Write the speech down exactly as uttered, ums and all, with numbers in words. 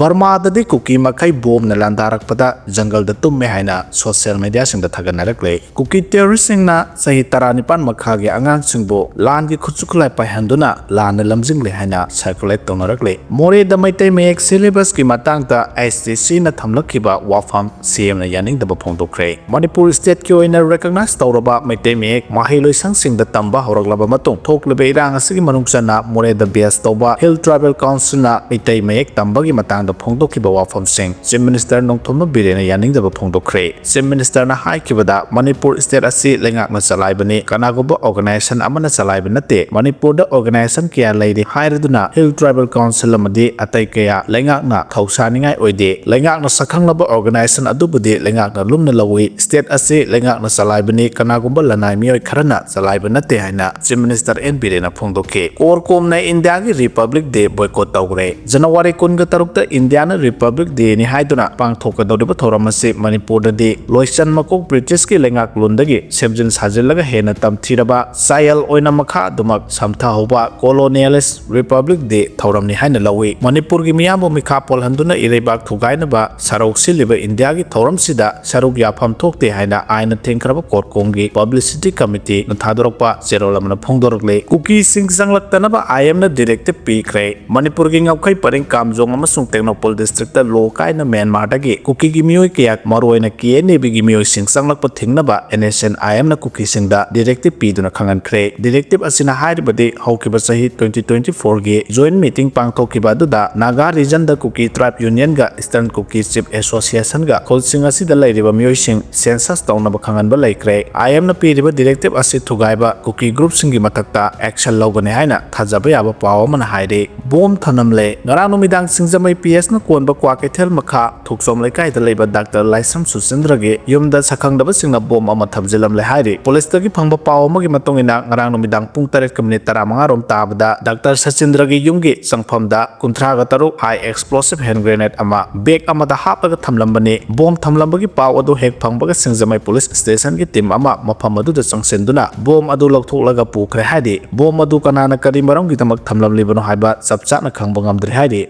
ꯕꯔꯃꯥꯗꯗꯤ ꯀꯨꯀꯤ ꯃꯈꯩ ꯕꯣꯝꯅ ꯂꯥꯟꯗꯥꯔꯛꯄꯗ ꯖꯪꯒꯜꯗ ꯇꯨꯝꯃꯦ ꯍꯥꯏꯅ ꯁꯣꯁꯤꯌꯦꯜ ꯃꯤꯗꯤꯌꯥꯁꯤꯡꯗ ꯊꯥꯒꯠꯅꯔꯛꯂꯦ꯫ ꯀꯨꯀꯤ ꯇꯦꯔꯣꯔꯤꯁꯁꯤꯡꯅ ꯆꯍꯤ ꯇꯔꯥꯅꯤꯄꯥꯟ ꯃꯈꯥꯒꯤ ꯑꯉꯥꯡꯁꯤꯡꯕꯨ ꯂꯥꯟꯒꯤ ꯈꯨꯠꯁꯨ ꯈꯨꯠꯂꯥꯏ ꯄꯥꯏꯍꯟꯗꯨꯅ ꯂꯥꯟꯅ ꯂꯝꯖꯤꯡꯂꯦ ꯍꯥꯏꯅ ꯁꯔꯀꯨꯂꯦꯠ ꯇꯧꯅꯔꯛꯂꯤ꯫ ꯃꯣꯔꯦꯗ ꯃꯩꯇꯩ ꯃꯌꯦꯛ ꯁꯤꯂꯦꯕꯁꯀꯤ ꯃꯇꯥꯡꯗ ꯑꯦꯁ ꯗꯤ ꯁꯤꯅ ꯊꯝꯂꯛꯈꯤꯕ ꯋꯥꯐꯝ ꯁꯤ ꯑꯦꯝꯅ ꯌꯥꯅꯤꯡꯗꯕ ꯐꯣꯡꯗꯣꯛꯈ꯭ꯔꯦ꯫ ꯃꯅꯤꯄꯨꯔ ꯁ꯭ꯇꯦꯠꯀꯤ ꯑꯣꯏꯅ ꯔꯦꯀꯒꯅꯥꯏꯖ ꯇꯧꯔꯕ ꯃꯩꯇꯩ ꯃꯌꯦꯛ ꯃꯍꯩꯂꯣꯏꯁꯪꯁꯤꯡꯗ ꯇꯝꯕ ꯍꯧꯔꯛꯂꯕ ꯃꯇꯨꯡ ꯊꯣꯛꯂꯤꯕ ꯏꯔꯥꯡ ꯑꯁꯤꯒꯤ ꯃꯅꯨꯡ ꯆꯟꯅ ꯃꯣꯔꯦꯗ ꯕꯦꯁ ꯇꯧꯕ ꯍꯤꯜ ꯇ꯭ꯔꯥꯏꯕꯦꯜ ꯀꯥꯎꯟꯁꯤꯜꯅ ꯃꯩꯇꯩ ꯃꯌꯦꯛ ꯇꯝꯕꯒꯤ ꯃꯇꯥꯡꯗ ꯐꯣꯡꯗꯣꯛꯈꯤꯕ ꯋꯥꯐꯝꯁꯤꯡ ꯆꯤꯐ ꯃꯤꯅꯤꯁꯇꯔ ꯅꯣꯡꯊꯣꯝꯕꯝ ꯕꯤꯔꯦꯟꯅ ꯌꯥꯅꯤꯡꯗꯕ ꯐꯣꯡꯗꯣꯛꯈ꯭ꯔꯦ꯫ ꯆꯤꯐ ꯃꯤꯅꯤꯁꯇꯔꯅ ꯍꯥꯏꯈꯤꯕꯗ, ꯃꯅꯤꯄꯨꯔ ꯁ꯭ꯇꯦꯠ ꯑꯁꯤ ꯂꯩꯉꯥꯛꯅ ꯆꯂꯥꯏꯕꯅꯤ, ꯀꯅꯥꯒꯨꯝꯕ ꯑꯣꯔꯒꯅꯥꯏꯖꯦꯁꯟ ꯑꯃꯅ ꯆꯂꯥꯏꯕ ꯅꯠꯇꯦ꯫ ꯃꯅꯤꯄꯨꯔꯗ ꯑꯣꯔꯒꯅꯥꯏꯖꯦꯁꯟ ꯀꯌꯥ ꯂꯩꯔꯤ ꯍꯥꯏꯔꯗꯨꯅ ꯍꯤꯜ ꯇ꯭ꯔꯥꯏꯕꯦꯜ ꯀꯥꯎꯟꯁꯤꯜ ꯑꯃꯗꯤ ꯑꯇꯩ ꯀꯌꯥ ꯂꯩꯉꯥꯛꯅ ꯊꯧꯁꯥꯅꯤꯡꯉꯥꯏ ꯑꯣꯏꯗꯦ꯫ ꯂꯩꯉꯥꯛꯅ ꯁꯛꯈꯪꯂꯕ ꯑꯣꯔꯒꯅꯥꯏꯖꯦꯁꯟ ꯑꯗꯨꯕꯨꯗꯤ ꯂꯩꯉꯥꯛꯅ ꯂꯨꯝꯅ ꯂꯧꯏ꯫ ꯁ꯭ꯇꯦꯠ ꯑꯁꯤ ꯂꯩꯉꯥꯛꯅ ꯆꯂꯥꯏꯕꯅꯤ, ꯀꯅꯥꯒꯨꯝꯕ ꯂꯅꯥꯏ ꯃꯤꯑꯣꯏ ꯈꯔꯅ ꯆꯂꯥꯏꯕ ꯅꯠꯇꯦ ꯍꯥꯏꯅ ꯆꯤꯐ ꯃꯤꯅꯤꯁꯇꯔ ꯑꯦꯟ ꯕꯤꯔꯦꯟꯅ ꯐꯣꯡꯗꯣꯛꯈꯤ꯫ ꯀꯣꯔ ꯀꯣꯝꯅ ꯏꯟꯗꯤꯌꯥꯒꯤ ꯔꯤꯄꯕ꯭ꯂꯤꯛ ꯗꯦ ꯕꯣꯏꯀꯣꯠ ꯇꯧꯈ꯭ꯔꯦ꯫ ꯖꯅꯋꯥꯔꯤ ꯀꯨꯟꯒ ꯇꯔꯨꯛꯇ ꯏꯟꯗꯤꯌꯥꯅ ꯔꯤꯄꯕ꯭ꯂꯤꯛ ꯗꯦꯅꯤ ꯍꯥꯏꯗꯨꯅ ꯄꯥꯡꯊꯣꯛꯀꯗꯧꯔꯤꯕ ꯊꯧꯔꯝ ꯑꯁꯤ ꯃꯅꯤꯄꯨꯔꯗꯗꯤ ꯂꯣꯏꯁꯟ ꯃꯀꯣꯛ ꯕ꯭ꯔꯤꯇꯤꯁꯀꯤ ꯂꯩꯉꯥꯛꯂꯣꯟꯗꯒꯤ ꯁꯦꯝꯖꯤꯟ ꯁꯥꯖꯤꯜꯂꯒ ꯍꯦꯟꯅ ꯇꯝꯊꯤꯔꯕ ꯆꯌꯥꯜ ꯑꯣꯏꯅ ꯃꯈꯥ ꯑꯗꯨꯃꯛ ꯁꯝꯊꯍꯧꯕ ꯀꯣꯂꯣꯅꯤꯌꯦꯂꯤꯁ ꯔꯤꯄꯕ꯭ꯂꯤꯛ ꯗꯦ ꯊꯧꯔꯝꯅꯤ ꯍꯥꯏꯅ ꯂꯧꯏ꯫ ꯃꯅꯤꯄꯨꯔꯒꯤ ꯃꯤꯌꯥꯝꯕꯨ ꯃꯤꯈꯥ ꯄꯣꯜꯍꯟꯗꯨꯅ ꯏꯔꯩꯕꯥꯛ ꯊꯨꯒꯥꯏꯅꯕ ꯁꯔꯧ ꯁꯤꯜꯂꯤꯕ ꯏꯟꯗꯤꯌꯥꯒꯤ ꯊꯧꯔꯝꯁꯤꯗ ꯁꯔꯨꯛ ꯌꯥꯐꯝ ꯊꯣꯛꯇꯦ ꯍꯥꯏꯅ ꯑꯥꯏꯟꯅ ꯊꯤꯡꯈ꯭ꯔꯕ ꯀꯣꯔꯀꯣꯝꯒꯤ ꯄꯕ꯭ꯂꯤꯁꯤꯇꯤ ꯀꯃꯤꯇꯤꯅ ꯊꯥꯗꯣꯔꯛꯄ ꯆꯦꯔꯣꯜ ꯑꯃꯅ ꯐꯣꯡꯗꯣꯔꯛꯂꯦ꯫ ꯀꯨꯀꯤꯁꯤꯡ ꯆꯪꯂꯛꯇꯅꯕ ꯑꯥꯏ ꯑꯦꯝꯅ ꯗꯤꯔꯦꯛꯇꯤꯚ ꯄꯤꯈ꯭ꯔꯦ꯫ ꯃꯅꯤꯄꯨꯔꯒꯤ ꯉꯝꯈꯩ ꯄꯔꯤꯡ ꯀꯥꯝꯖꯣꯡ ꯑꯃꯁꯨꯡ ꯇꯦꯡꯅꯧꯄꯜ ꯗꯤꯁꯇ꯭ꯔꯤꯛꯇ ꯂꯣ ꯀꯥꯏꯅ ꯃ꯭ꯌꯥꯟꯃꯥꯔꯗꯒꯤ ꯀꯨꯀꯤꯒꯤ ꯃꯤꯑꯣꯏ ꯀꯌꯥ, ꯃꯔꯨꯑꯣꯏꯅ ꯀꯦ ꯑꯦꯟ ꯑꯦ ꯕꯤꯒꯤ ꯃꯤꯑꯣꯏꯁꯤꯡ ꯆꯪꯂꯛꯄ ꯊꯤꯡꯅꯕ and S and I ꯑꯦꯝꯅ ꯀꯨꯀꯤꯁꯤꯡꯗ directive ꯄꯤꯗꯨꯅ ꯈꯪꯍꯟꯈ꯭ꯔꯦ꯫ ꯗꯤꯔꯦꯛꯇꯤꯚ ꯑꯁꯤꯅ ꯍꯥꯏꯔꯤꯕꯗꯤ ꯍꯧꯈꯤꯕ ꯆꯍꯤ twenty twenty fourꯒꯤ ꯖꯣꯏꯟ ꯃꯤꯇꯤꯡ ꯄꯥꯡꯊꯣꯛꯈꯤꯕ ꯑꯗꯨꯗ ꯅꯥꯒꯥ ꯔꯤꯖꯟꯗ ꯀꯨꯀꯤ ꯇ꯭ꯔꯥꯏꯕ ꯌꯨꯅꯤꯌꯟꯒ ꯏꯁꯇꯔꯟ ꯀꯨꯀꯤ ꯆꯤꯐ ꯑꯦꯁꯣꯁꯤꯌꯦꯁꯟꯒ ꯈꯨꯜꯁꯤꯡ ꯑꯁꯤꯗ ꯂꯩꯔꯤꯕ ꯃꯤꯑꯣꯏꯁꯤꯡ ꯁꯦꯟꯁꯁ ꯇꯧꯅꯕ ꯈꯪꯍꯟꯕ ꯂꯩꯈ꯭ꯔꯦ꯫ ꯑꯥꯏ ꯑꯦꯝꯅ ꯄꯤꯔꯤꯕ ꯗꯤꯔꯦꯛꯇꯤꯚ ꯑꯁꯤ ꯊꯨꯒꯥꯏꯕ ꯀꯨꯀꯤ ꯒ꯭ꯔꯨꯞꯁꯤꯡꯒꯤ ꯃꯊꯛꯇ ꯑꯦꯛꯁꯟ ꯂꯧꯒꯅꯤ ꯍꯥꯏꯅ ꯊꯥꯖꯕ ꯌꯥꯕ ꯄꯥꯎ ꯑꯃꯅ ꯍꯥꯏꯔꯤ꯫ ꯕꯣꯝ ꯊꯅꯝꯂꯦ꯫ ꯉꯔꯥꯡ ꯅꯨꯃꯤꯗꯥꯡ ꯁꯤꯡꯖꯃꯩ ꯄꯤ ꯑꯦꯁꯅ ꯀꯣꯟꯕ ꯀ꯭ꯋꯥꯀꯩꯊꯦꯜ ꯃꯈꯥ ꯊꯣꯛꯆꯣꯝ ꯂꯩꯀꯥꯏꯗ ꯂꯩꯕ ꯗꯥꯛꯇꯔ ꯂꯥꯏꯁ꯭ꯔꯝ ꯁꯨꯆꯤꯟꯗ꯭ꯔꯒꯤ ꯌꯨꯝꯗ ꯁꯛꯈꯪꯗꯕꯁꯤꯡꯅ ꯕꯣꯝ ꯑꯃ ꯊꯝꯖꯤꯜꯂꯝꯂꯦ ꯍꯥꯏꯔꯤ꯫ ꯄꯨꯂꯤꯁꯇꯒꯤ ꯐꯪꯕ ꯄꯥꯎ ꯑꯃꯒꯤ ꯃꯇꯨꯡ ꯏꯟꯅ, ꯉꯔꯥꯡ ꯅꯨꯃꯤꯗꯥꯡ ꯄꯨꯡ ꯇꯔꯦꯠꯀ ꯃꯤꯅꯤꯠ ꯇꯔꯥꯃꯉꯥ ꯔꯣꯝ ꯇꯥꯕꯗ ꯗꯥꯛꯇꯔ ꯁꯆꯤꯟꯗ꯭ꯔꯒꯤ ꯌꯨꯝꯒꯤ ꯆꯪꯐꯝꯗ ꯀꯨꯟꯊ꯭ꯔꯥꯒ ꯇꯔꯨꯛ ꯍꯥꯏ ꯑꯦꯛꯁꯄ꯭ꯂꯣꯁꯤꯚ ꯍꯦꯟ ꯒ꯭ꯔꯦꯅꯦꯗ ꯑꯃ ꯕꯦꯒ ꯑꯃꯗ ꯍꯥꯞꯂꯒ ꯊꯝꯂꯝꯕꯅꯤ꯫ ꯕꯣꯝ ꯊꯝꯂꯝꯕꯒꯤ ꯄꯥꯎ ꯑꯗꯨ ꯍꯦꯛ ꯐꯪꯕꯒ ꯁꯤꯡꯖꯃꯩ ꯄꯨꯂꯤꯁ ꯁ꯭ꯇꯦꯁꯟꯒꯤ ꯇꯤꯝ ꯑꯃ ꯃꯐꯝ ꯑꯗꯨꯗ ꯆꯪꯁꯤꯟꯗꯨꯅ ꯕꯣꯝ ꯑꯗꯨ ꯂꯧꯊꯣꯛꯂꯒ ꯄꯨꯈ꯭ꯔꯦ ꯍꯥꯏꯔꯤ꯫ ꯕꯣꯝ ꯑꯗꯨ ꯀꯅꯥꯅ ꯀꯔꯤ ꯃꯔꯝꯒꯤꯗꯃꯛ ꯊꯝꯂꯝꯂꯤꯕꯅꯣ ꯍꯥꯏꯕ ꯆꯞ ꯆꯥꯅ ꯈꯪꯕ ꯉꯝꯗ꯭ꯔꯤ ꯍꯥꯏꯔꯤ꯫